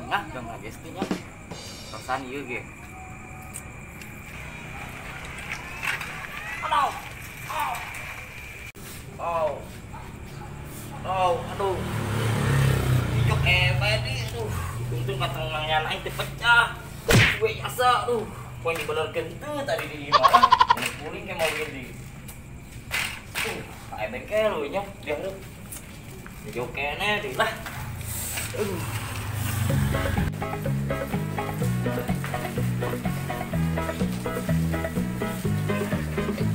Nah, gak ngagestinya. Perasaan ieu ge. Aduh. Oh. Oh, aduh. Ijok bae di aduh. Untung katengangnya aing teu pecah. Gue asa aduh. Poin dibenerkeun teu tadi di imah. Puling ke mau gini. Kayak bengkel lu nya, dia hareup. Jauh kene deui lah. Aduh.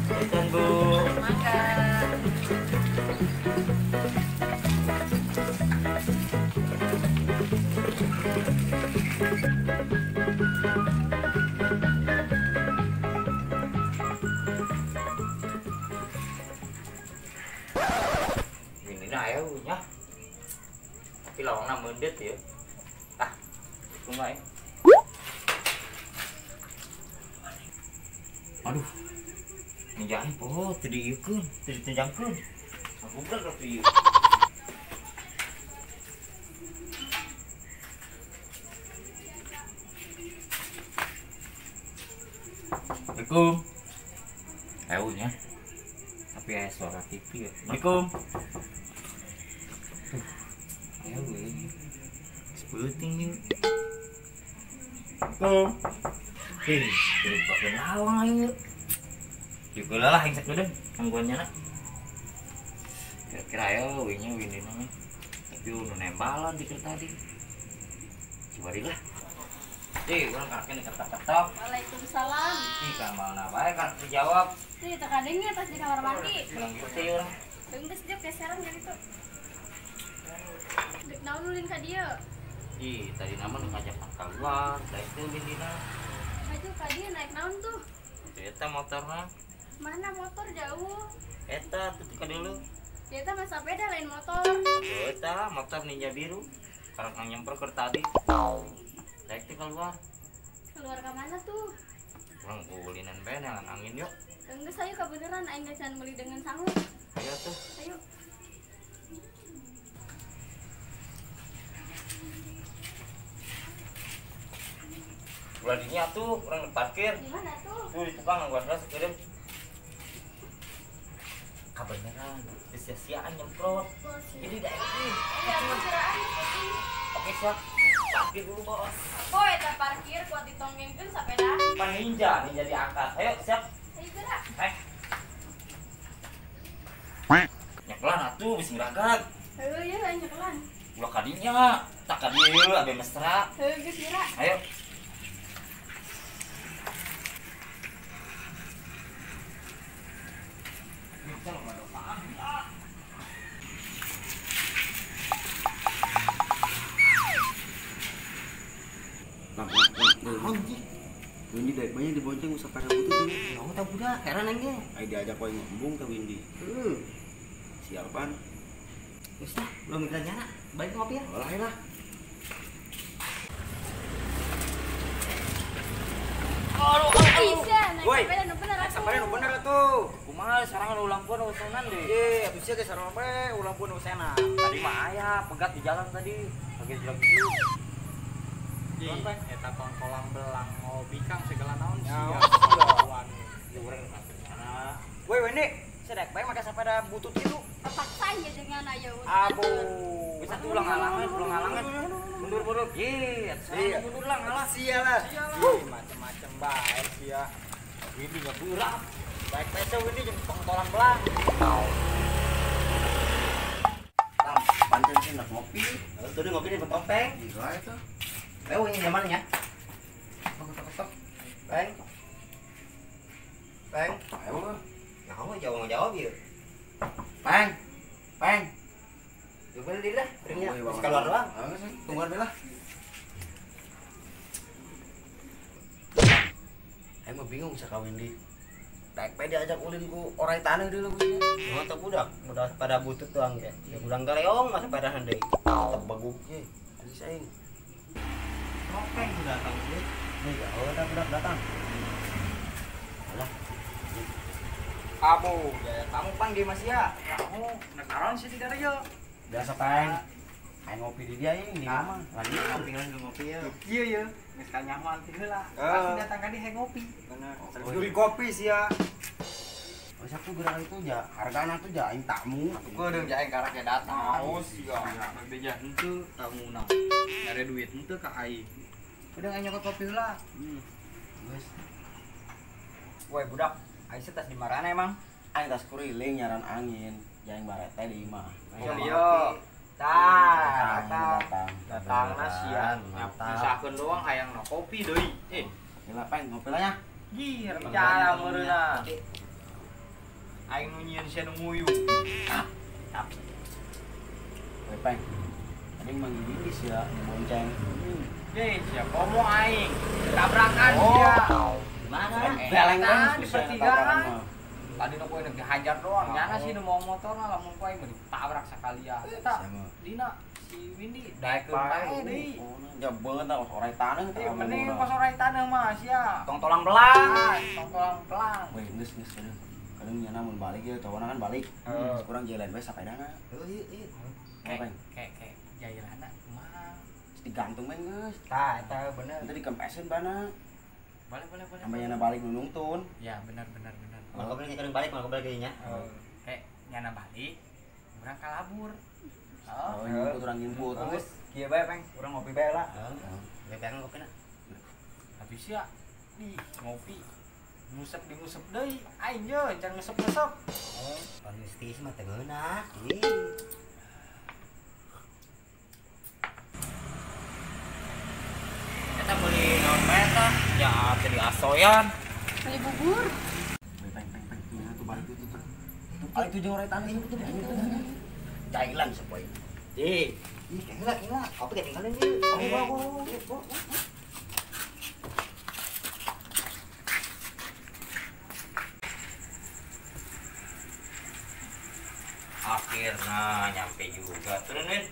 Punten, Bu. Mangga. Ini dah ya nya. Tapi lawangna meundeut ya. Ah, kumaha ya? Aduh. Ninjaan poho teu diieukeun, teu ditenjangkeun. Sabugar atuh ieu. Assalamualaikum. Ayo nya. Tapi aya suara TV ya. Assalamualaikum. Ayo we. Sepeuting ieu. Assalamualaikum. Hei, dibukakeun lawang ayo. Juga lah yang sakedeung gangguannya na. Kira-kira ayo we nya windina mah. Tapi nu nembalan di tadi. Coba deui lah. Ih, urang karaknya diketok-ketok. Waalaikumsalam. Ih, ka mana bae karak dijawab. Ih, teu kadenge pas di kamar mandi. Bilang gitu ya urang. Geus jep geseran jadi tuh. Dek naon ulin ka dieu? Ih, tadi nama nu ngajak keluar, daek teh windina. Maju ka dieu naik naon tuh? Eta motorna. Mana motor jauh? Eta tuh ka dulu. Eta mah sepeda lain motor. Eta motor Ninja biru. Karak nyemper keur tadi. Daek teh keluar. Keluar ke mana tuh? Urang ulinan bae neangan angin yuk. Geus ayo kabeneran aing geus can meuli dengan sangu. Ayo tuh. Ayo. Ulah dinya tuh, urang parkir. Di mana tuh? Tuh di tukang nungguan heula sakedeung. Kabeneran, teu sia-siaan nyemprot. Jadi daek teh. Iya, kiraan. Oke, siap. Parkir dulu, Bos. Oh, eta parkir kuat ditonggengkeun sapeda. Pan ninja, ninja diangkat. Ayo, siap. Ayo gerak. Eh. Nyekelan atuh geus ngeragat. Heuh, ieu lain nyekelan. Ulah ka dinya, tak ka dieu abe mesra. Heuh, geus gerak. Ayo. Windy daek banyak dibonceng usah pada butut tuh. Naon tah budak, heran aing ge. Ai diajak wae ngembung ka Windy. Heeh. Sial pan. Geus lah, belum mikir nyana. Balik ngopi ya. Olah lah. Woi, sepeda nu bener atuh. Sepeda nu bener atuh. Kumaha sarangan ulang pun usenan deui. Ye, atuh sia ge sarangan bae ulang pun usenan. Tadi mah aya pegat di jalan tadi. Lagi jelek. Eta tongkolang belang ngobikang segala naon sia. Urang mana? Woi Windy, sedek bae make sepeda butut kitu. Terpaksa ya dengan ayo. Abu. Bisa tuh ulang halangan, ulang halangan. Mundur mundur. Ye, atuh mundur lah ngalah. Sia lah. Macem-macem bae sia. Windy ngeburak. Baik bae teh Windy jeung tongkolang belang. Tam, pancen sih nak ngopi. Tuh ngopi di topeng. Gila eta. Ayo ini nyaman ya. Ketok-ketok. Peng. Peng. Ayo lah. Nah, jawab jawab ya. Peng. Peng. Coba beli lah, ringnya. Terus keluar doang. Tungguan lah. Aing mah bingung sa ka Windy. Daek bae diajak ulin ku orai taneuh deui lah Windy. Nah, teu budak, budak pada butut doang ge. Ya budak galeong mah sepedahan deui. Tetep baguk ge. Alis aing. Topeng datang sih. Nih, oh, budak datang. Alah. Abu, ya tamu pang di Mas ya. Tamu, nek naon sih di dieu? Biasa peng. Aing ngopi Ngopi di dia ini mah. Lagi ngopi ngopi ya. Kieu ye, geus kanyahoan ti heula. Pasti datang ka dieu ngopi. Bener. Beli kopi sia. Oh, satu gerak itu ya, hargana tuh ya aing tamu. Geudeung ja aing karaknya datang. Oh sia. Beja henteu tamuna. Nyare duit henteu ka aing. Udah aing nyokot kopi heula. Geus. Woi budak, aing tas di marana emang? Aing tas kuriling nyaran angin, ja aing barete di imah. Oh iya. Tah, datang. Datangna sia. Nyapsakeun doang hayang no kopi deui. Eh, gila peng ngopi lah ya. Gih, rencana meureuna. Aing nu nyieun sia nu nguyu. Tap. Woi peng. Tadi mang gini sia bonceng. Deh, sia komo aing. Tabrakan sia. Gimana? Beleng kan di pertigaan. Tadi nu kowe dihajar doang. Nyana sih nu mau motorna lamun ku aing mah ditabrak sakalian. Eta dina si Windy daekeun bae deui. Ya banget tah orai taneuh. Mending pas orai taneuh mah sia. Tong tolang belang. Tong tolang belang. Woi, geus geus aduh. Kadang nyana mun balik ya cowokna kan balik. Kurang jalan bae sapedana. Heuh ieu. Kayak jailana kumaha? Digantung bae geus. Tah, eta bener. Nanti dikempesin bana. Boleh. Sampai nyana balik nu nungtun. Ya, benar. Mal balik kadang balik, mal balik nya. Kayak nyana balik, urang kalabur. Oh, nyumput urang nyumput. Geus, kieu bae peng, urang ngopi bae lah. Heeh. Bae ngopi na. Tapi sia di ngopi ngusep di ngusep deui aing ye can ngusep-ngusep. Oh, paling mah teu ngeunah. Eta meuli naon bae tah? Ya teh di asoyan. Beli bubur. Peng peng peng tuh balik tuh tuh. Tuh itu jeung orai taneuh itu. Jailan sapoe. Ih, ih heula heula, kopi ketinggalan ieu. Oh, oh. Akhirnya nyampe juga. Turun, Win.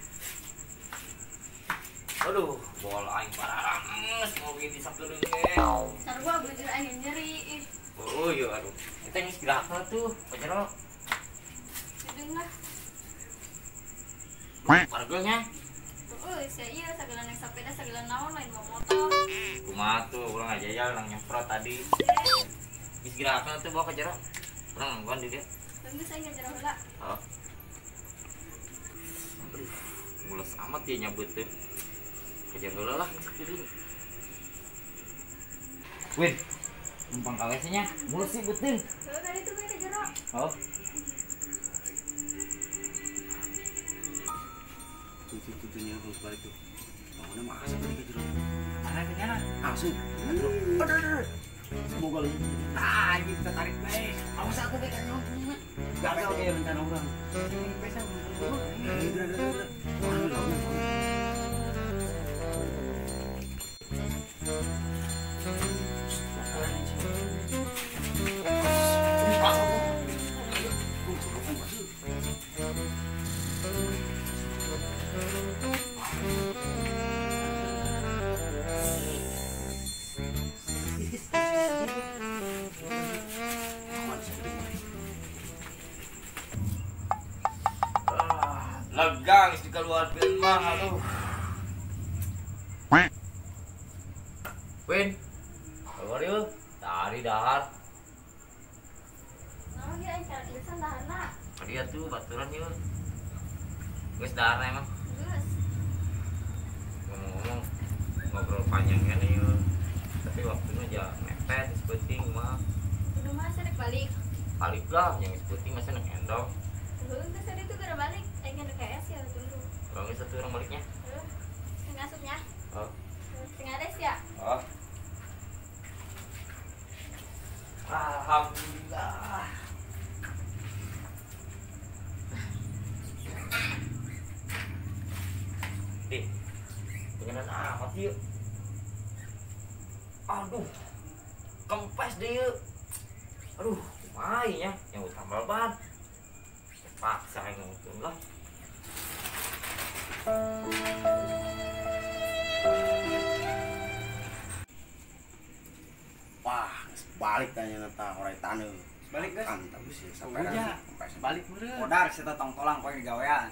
Aduh, bola aing pararanges mau gini sakedeung ge. Sarua bujur aing nyeri. Oh iya aduh. Kita geus gerak tuh, pajero. Kedeung lah. Pargelnya? Heeh, sia ieu sagala naik sepeda sagala naon lain mau motor. Kumaha tuh urang aja urang nyemprot tadi. Geus gerak tuh bawa ke jero. Urang nungguan di dia. Geus aing ka jero heula. Oh. Mules amat dia nyabut tuh. Kejar dulu lah sekali. Win, numpang ka WC nya. Mules sih betul. Heeh, tadi tuh gue ke jero. Oh. Tuh-tuhnya terus balik tuh. Bangunnya mah asik tadi ke jero. Mana ke nyana? Asik. Aduh. Semoga lu. Ah, anjing kita tarik bae. Awas aku bae kan nonton. Gagal kayak rencana orang. Lega geus dikeluarkeun mah aduh. Win, keluar yuk. Tari dahar. Naon ieu aing cara geusan daharna? Dia tuh baturan yuk. Geus daharna emang. Geus. Ngomong-ngomong ngobrol panjang kan yuk. Tapi waktunya aja mepet geus penting mah. Kudu mah rek balik. Balik lah, yang geus penting masa nek endong. Heuh, geus tadi tuh gara balik. Aing kan KS ya tunggu. Orangnya satu orang baliknya. Heuh. Sing asupnya. Oh. Sing ades ya? Oh. Alhamdulillah. Dih, pengenan amat yuk. Aduh, kempes deh yuk. Aduh, lumayan ya, yang utama ban. Paksa yang untung lah. Wah, balik tanya neta orai taneuh. Balik guys. Kan tapi sih sampai balik meureun. Modar si tong tolang poe digawean.